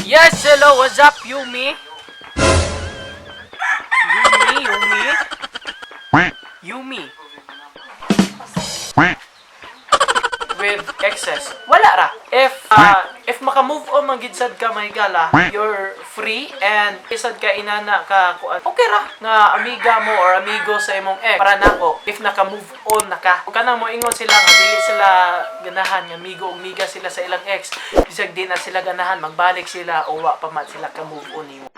Yes, hello, what's up, Yumi? Yumi, Yumi? Yumi. With exes. Wala ra. If maka-move on man gid sad ka, mahigala, you're free and isad ka inana ka kuan. Okay ra nga amiga mo or amigo sa imong ex. Para nako, if naka-move on na ka. Kung kanang mo ingon sila nga dili sila ganahan nga amigo ug miga sila sa ilang ex, bisag di na sila ganahan magbalik sila o wa pa man sila ka move on nimo.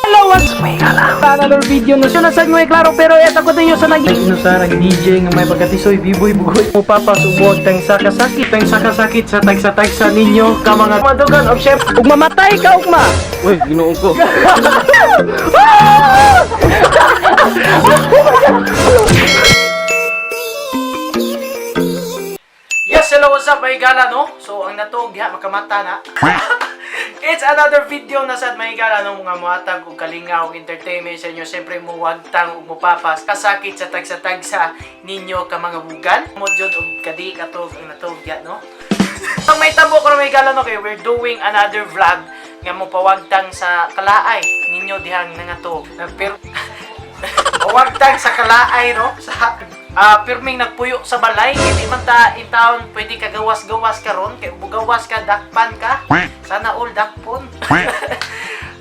Hello, what's another video no siya sa may klaro, pero eto ko ninyo sa nag ino sa nag DJ nga may pagkatisoy biboy bugoy mo papasubuag tang sakasakit tang sakasakit sa tagsa-tagsa ninyo ka mga madugan og chef ug mamatay ka ugma. Uy, ginoo ko. Yes, hello, what's up, may gala, no? So, ang natog diha, makamata na. It's another video na sad, may gala, no? Mga muhatag og kalingaw og entertainment sa inyo. Siyempre, muwagtang ug mupapas. Kasakit sa tagsa-tagsa ninyo ka mga bugan. Mo jud og kadi katog ang natog diha, no? Ang may tabo ko may gala, no? Kay we're doing another vlog nga mo pawagtang sa kalaay ninyo dihang nangatog. Pero pawagtang sa kalaay, no? Sa pirming nagpuyo sa balay, hindi man ta in town pwede ka gawas-gawas karon kay bugawas ka dakpan ka. Sana all dakpon.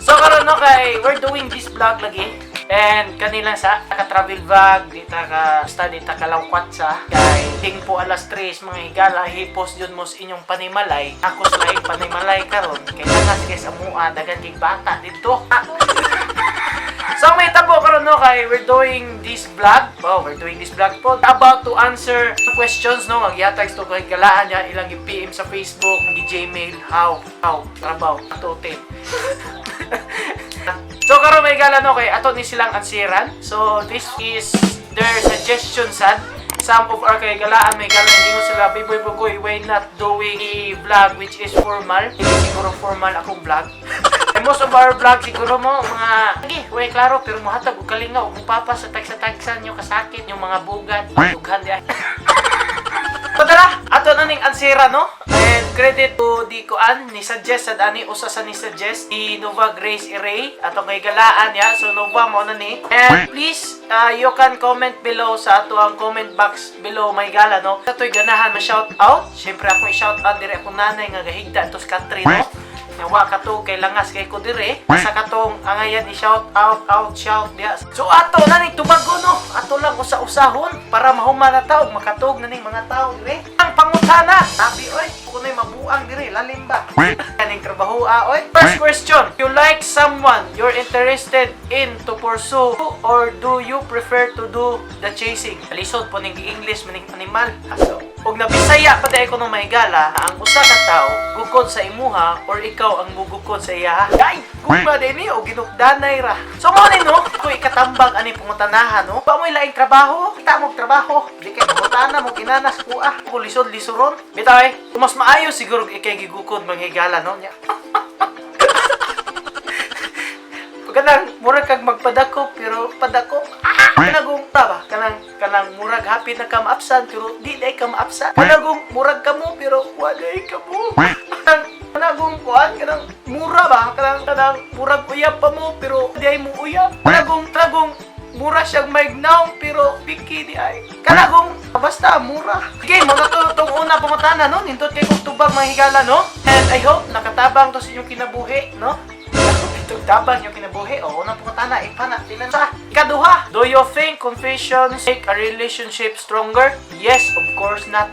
So karon, no, kay we're doing this vlog lagi. And kanilang sa ka travel vlog, di ta ka basta di ta kalawkwat sa kay ting po alas 3, mga higala, hipos jud mo sa inyong panimalay. Ako sa laing panimalay karon kay langas kay sa mua, dagan kay bata didto. So may tabo karon, no, kay we're doing this vlog. Oh, we're doing this vlog po about to answer questions, no, ang gihatag to kay galaan niya ilang gi-PM sa Facebook, gi Gmail, how trabaho atote. So karon, may gala, no, kay ato ni silang ansiran. So this is their suggestion sad. Some of our kay galaan, may gala, ninyo sila, "Biboy Bugoy, why not doing a vlog which is formal?" Hindi siguro formal akong vlog. And most of our vlog siguro mo mga sige, way klaro, pero mohatag og kalingaw ug papa sa tagsa-tagsa nyo kasakit yung mga bugat, dughan di ay. So tara, ato na ning ansira, no? And credit to di kuan ni suggest sad ani, usa sa ni suggest ni Nova Grace Iray ato kay galaan ya. So Nova mo na ni. And please you can comment below sa ato ang comment box below, may gala, no. Sa to'y ganahan ma-shout out. Syempre ako i-shout out dire akong nanay nga gahigda atos country, no. Nga wa kato kay langas kay ko dire. Sa katong angayan i-shout out out shout diha. So ato na ning tubago, no. Ato lang usa-usahon para mahuman na ta ug makatug na ning mga tao dire. Ang pangutana, sabi oy, kunoy mabuang dire lalim ba? Kaning trabaho ah oy. First question, you like someone you're interested in to pursue or do you prefer to do the chasing? Lisod po ning English maning animal. Aso. Ug nabisaya pa dahil ko nung mahigala, ang usa ka tawo gukod sa imuha or ikaw ang mugukod sa iya. Ay, gugma din ni o ginukdanay ra. So mo ni, no, ko ikatambag ani pangutanahan, no. Ba mo laing trabaho? Kita mo trabaho. Di kay pangutana mo kinanas ko ah. Ko lisod lisuron. Bitaw eh, mas maayo siguro ikay gigukod, manghigala, no. Nya. Kanang murag kag magpadako pero padako ah, kanagong ta ba kanang kanang murag happy na ka maabsan pero di day ka maabsan, kanagong murag kamo pero wa day kamo, kanang kanagong kuan, kanang mura ba, kanang kanang murag uyab pa mo pero di ay mo uyab, kanagong kanagong mura siyang maignaw pero piki di ay kanagong basta mura. Okay, mga to tong una pangutana, no, nindot kay kog tubag, mga higala, no, and I hope nakatabang to sa inyong kinabuhi, no. Itong tabang yung kinabuhi. O, unang pangutana, ipana, pila sa. Ikaduha, do you think confessions make a relationship stronger? Yes, of course not.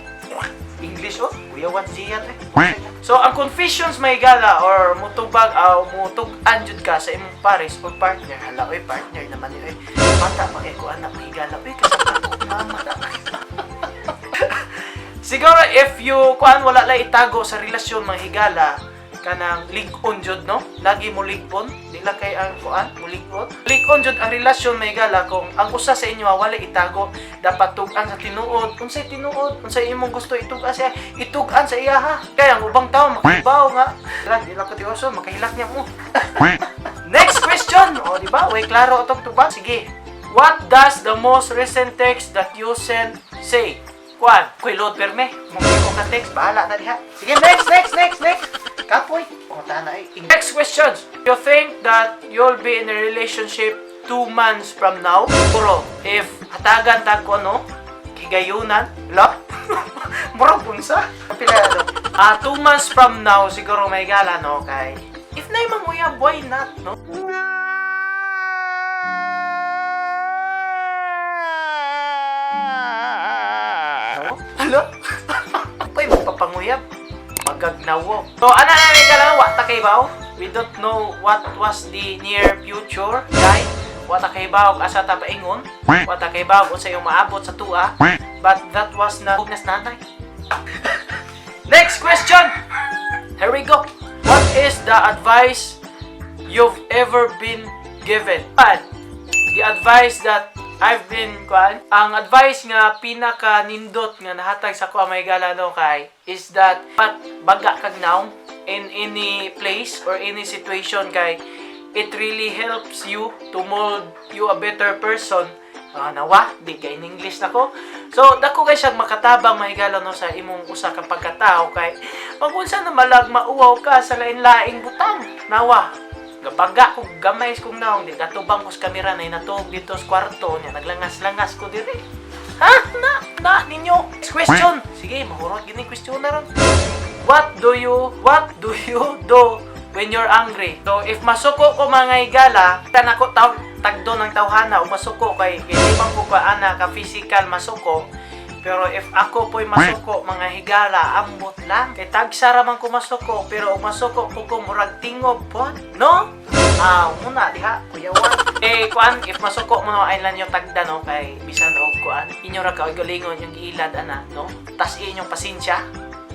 English, oh. Kuya, what siya eh. So, ang confessions, may gala, or mutubag, o mutug-an jud ka sa imong pares or partner. Hala, oy, partner naman yun, eh. Bata pa kay ko anak, may gala. Uy, kasama ko, mama. Siguro, if you, kuan, wala lang itago sa relasyon, mga higala, kanang lig-on jud, no, lagi mo lig-on, di lang kay ang kuan mo lig-on, lig-on jud ang relasyon, may gala, kung ang usa sa inyo wala itago, dapat tug-an sa tinuod, unsay tinuod, unsay imong gusto itug-an sa itug-an sa iya ha, kay ang ubang tao Baw nga. Lang, di lang ko tiwason, makahilak niya mo. Next question! O, di ba? Way klaro atong tubag. Sige. What does the most recent text that you sent say? Kuan, kuy load perme. Mong ko ka text, bahala na diha. Sige, next, next, next, next. Kapoy. Punta na eh. Next questions. You think that you'll be in a relationship 2 months from now? Puro, if hatagan tag ko ano, higayunan, la? Murag unsa? Pila ano? Ah, 2 months from now siguro may gala no kay if na manguyab, why not, no? No? Hala? Pa'y magpapanguyab. Magagnawo. So, ana na may gala, wa ta kay baw. We don't know what was the near future, guy. Wa ta kay baw asa ta paingon. Wa ta kay baw unsa yung maabot sa tua. But that was not nas nanay. Next question. Here we go. What is the advice you've ever been given? Pan, the advice that I've been kuan, ang advice nga pinaka nindot nga nahatag sa ko may gala no kay is that pat baga kag nawong in any place or any situation kay it really helps you to mold you a better person. Ah, nawa, di kay in English nako. So, dako kay siyang makatabang mahigala no sa imong usa ka pagkatao kay pag unsa na malag mauwaw ka sa lain-laing butang. Nawa, gabaga ko gamay kong naong di katubang ko sa kamera na natuog dito sa kwarto niya naglangas-langas ko diri. Ha? Na, na ninyo. Next question. Sige, mahurot gini question na ron. What do you do when you're angry? So, if masuko ko mga higala, tan ako taw tagdo ng tawhana o masuko kay di man ko ka ana ka physical masuko. Pero if ako po'y masuko, mga higala, ambot lang. Kay tagsa ra man ko masuko, pero og masuko po ko murag tingob po. No? Ah, muna diha, kuyawan. Eh, kuan, if masuko mo no, ay lang yung tagda, no, kay bisan og kuan, inyo ra ka galingon yung giilad ana, no? Tas inyong pasensya,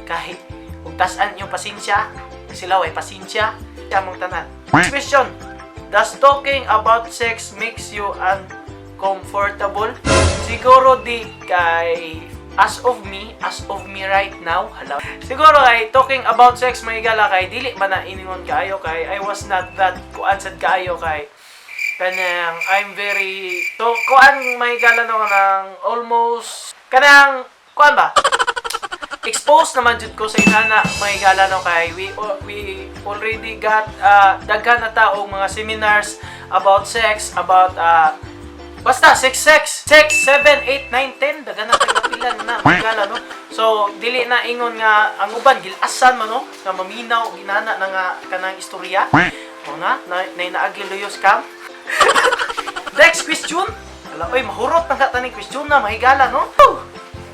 kahit ug tas-an yung pasensya, sila way pasensya, siya mong tanan. Question, does talking about sex makes you uncomfortable? Siguro di kay as of me right now, hala. Siguro kay talking about sex may gala kay dili man na iningon kaayo kay I was not that kuan sad kaayo kay kanang I'm very so kuan may gala no kanang almost kanang kuan ba exposed naman jud ko sa inana may gala no kay we already got daghan na tao mga seminars about sex, about basta 6 6 6 7 8 9 10 daghan na tagapilan na may gala no. So dili na ingon nga ang uban gilasan man no nga maminaw ginana na nga kanang istorya o na na, na naagi luyo scam. Next question. Ala, oy, mahurot na ka taning question na mahigala no.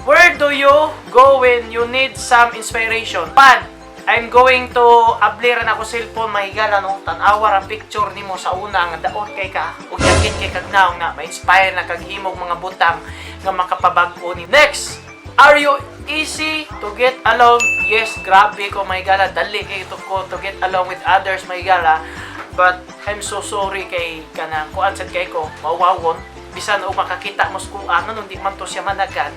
Where do you go when you need some inspiration? Pan, I'm going to abli ra nako cellphone mahigala no. Tan-awa ang picture nimo sa una nga daot kay ka ug yakit kay kag naong na ma-inspire na kag himog mga butang nga makapabag-o ni. Next, are you easy to get along? Yes, grabe ko mahigala. Dali kay ito ko to get along with others mahigala. But I'm so sorry kay kanang kuan sad kay ko mawawon bisan og makakita mo sa kuan nganong di man to siya managan,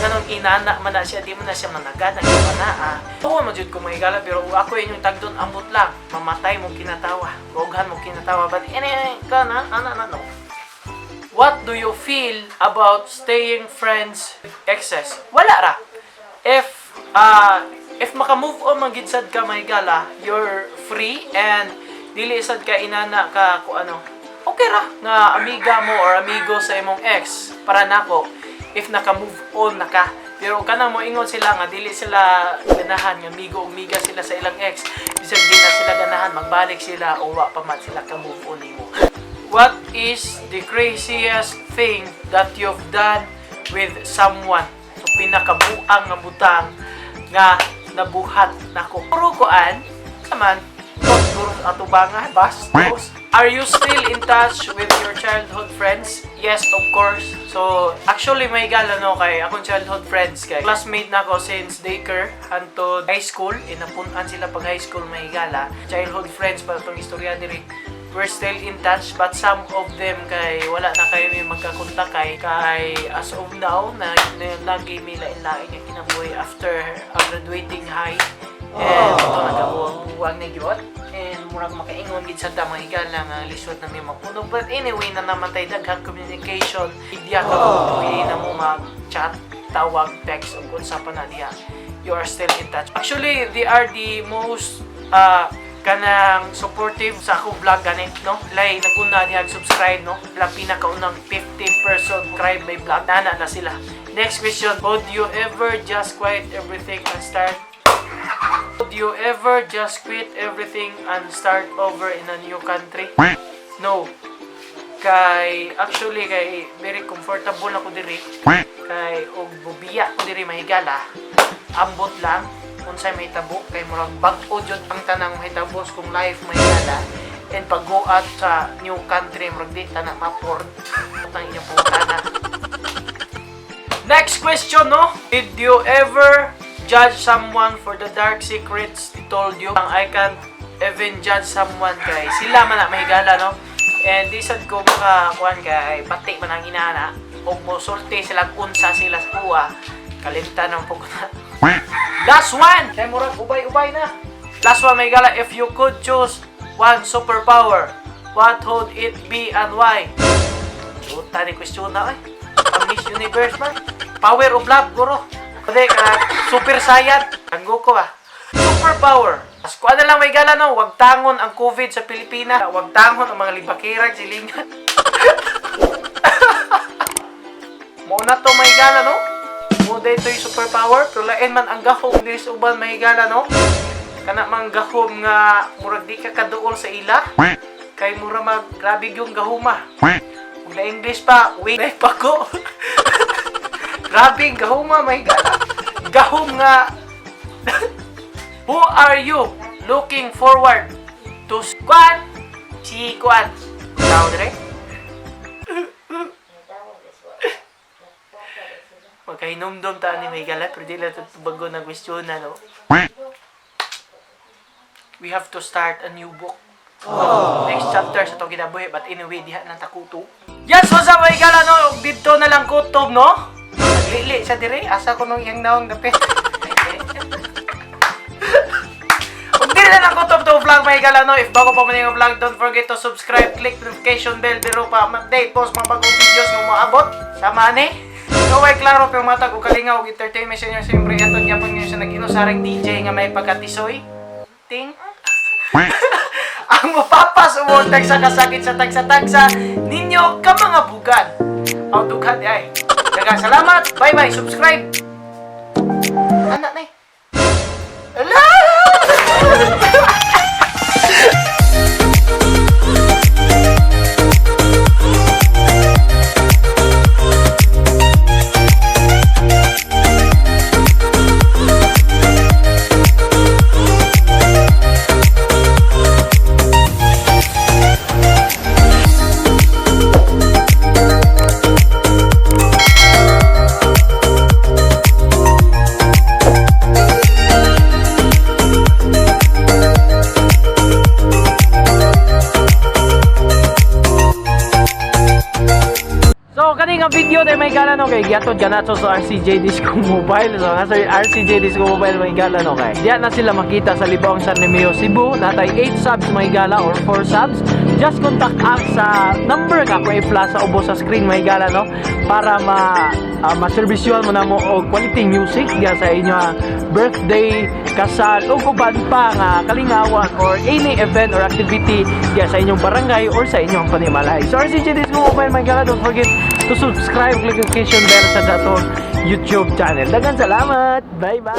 nganong inana man na siya, di man na siya managan ang iba na ah. Oo man jud ko mahigala pero ako inyong tagdon ambot lang mamatay mo kinatawa, maughan mo kinatawa, but ene ka na ana na no. What do you feel about staying friends with exes? Wala ra. If maka-move on man gid sad ka mahigala, you're free and dili sad ka inana ka ku ano. Okay ra nga amiga mo or amigo sa imong ex para nako if naka-move on na ka. Pero kanang mo ingon sila nga dili sila ganahan nga amigo ug miga sila sa ilang ex, bisag di na sila ganahan magbalik sila o wa pa man sila ka move on nimo. What is the craziest thing that you've done with someone? So, pinakabuang nga butang nga nabuhat nako. Puro kuan, naman, puro atubangan, bastos. Are you still in touch with your childhood friends? Yes, of course. So, actually, may gala no kay akong childhood friends kay classmate na ako since daycare hantod high school. Inapunan sila pag high school may gala. Childhood friends pa itong istorya diri. We're still in touch but some of them kay wala na kayo may magkakontak kay as of now na lagi may lain-lain yung kinabuhi after graduating high and ito nagabuhat. Buang na gyud. And murag makaingon gid sa ta, mga higala, nga lisod na mi mapuno. But anyway, na naman tay daghang communication. Media ka, pwede na mo mag-chat, tawag, text, ug unsa pa na diha. You are still in touch. Actually, they are the most kanang supportive sa akong vlog ganit, no? Lay naguna diha subscribe, no? Sila pinakaunang 50 person subscribe my vlog. Nana na sila. Next question, would you ever just quit everything and start over in a new country? No. Kay actually kay very comfortable ako diri. Kay og bubiya ko diri, mahigala. Ambot lang unsay mahitabo kay murag bag-o jud ang tanang mahitabo kung life, mahigala. And pag go out sa new country, murag di ta na ma-afford ang inyong pangutana. Next question, no? Did you ever judge someone for the dark secrets they told you? Ang I can't even judge someone kay sila man na, mahigala, no? And di sad ko maka kuan kay pati man ang inana og mosulti sila unsa sila sa kuha, kalimtan ng pugna. Last one! Kay murag ubay-ubay na. Last one, mahigala, if you could choose one superpower, what would it be and why? Puta ni question na ay. Ang Miss Universe man. Power of love, guro. Hindi, super saiyan. Ang Goku ah. Superpower. As kuha na lang, mahigala, no, wag tangon ang COVID sa Pilipinas. Wag tangon ang mga libakirag silingan. Mo na to, mahigala, no? Mo da ito yung superpower. Pero lain man ang gahom diri sa uban, mahigala, no? Kana mang gahom nga murag di ka kaduol sa ila. Kay mura mag grabe yung gahuma. Kung na English pa, wait pa ko. Grabe gahuma, mahigala. Gahom nga. Who are you looking forward to? Kuan? Si Kuan. Tao dire? Magkahinumdum ta ni, mahigala, pero di lang ito bago na question na, no? We have to start a new book. Next chapter sa itong kinabuhi, but anyway, diha nang takuto. Yes, what's up, mahigala, no? Ug didto na lang kutob, no? Naglili sa dire, asa ko nung iyang naong dapit. Ug diri na lang kutob to vlog, mahigala, no? If bago pa man yung vlog, don't forget to subscribe, click notification bell, pero pa update post mga bagong videos nga moabot. Sama ni. So, ay klaro, pero matag og kalingaw og entertainment sa inyo. Siyempre, ato gyapon ngayon sa nag-inusarang DJ nga may pagkatisoy. Ting. Ang mapapas umutag sa kasakit sa tagsa-tagsa ninyo ka mga bugan. Ang dughan di ay. Daghang salamat. Bye-bye. Subscribe. Anak na eh. Ala! So, kani nga video day, mahigala, no, kay giatod kanato sa RCJ Disco Mobile. So, nga sa RCJ Disco Mobile, mahigala, no, kay diya na sila makita sa Libaong San Remigio, Cebu. Natay 8 subs, mahigala, or 4 subs. Just contact us sa number nga ko i-flash sa ubos sa screen, mahigala, no, para ma-servisyon mo na mo og quality music diya sa inyo birthday, kasal o uban pa nga kalingawan or any event or activity diya sa inyong barangay or sa inyong panimalay. So RCJ Disco Mobile, mahigala, don't forget to subscribe, click notification bell sa atong YouTube channel. Daghang salamat. Bye bye.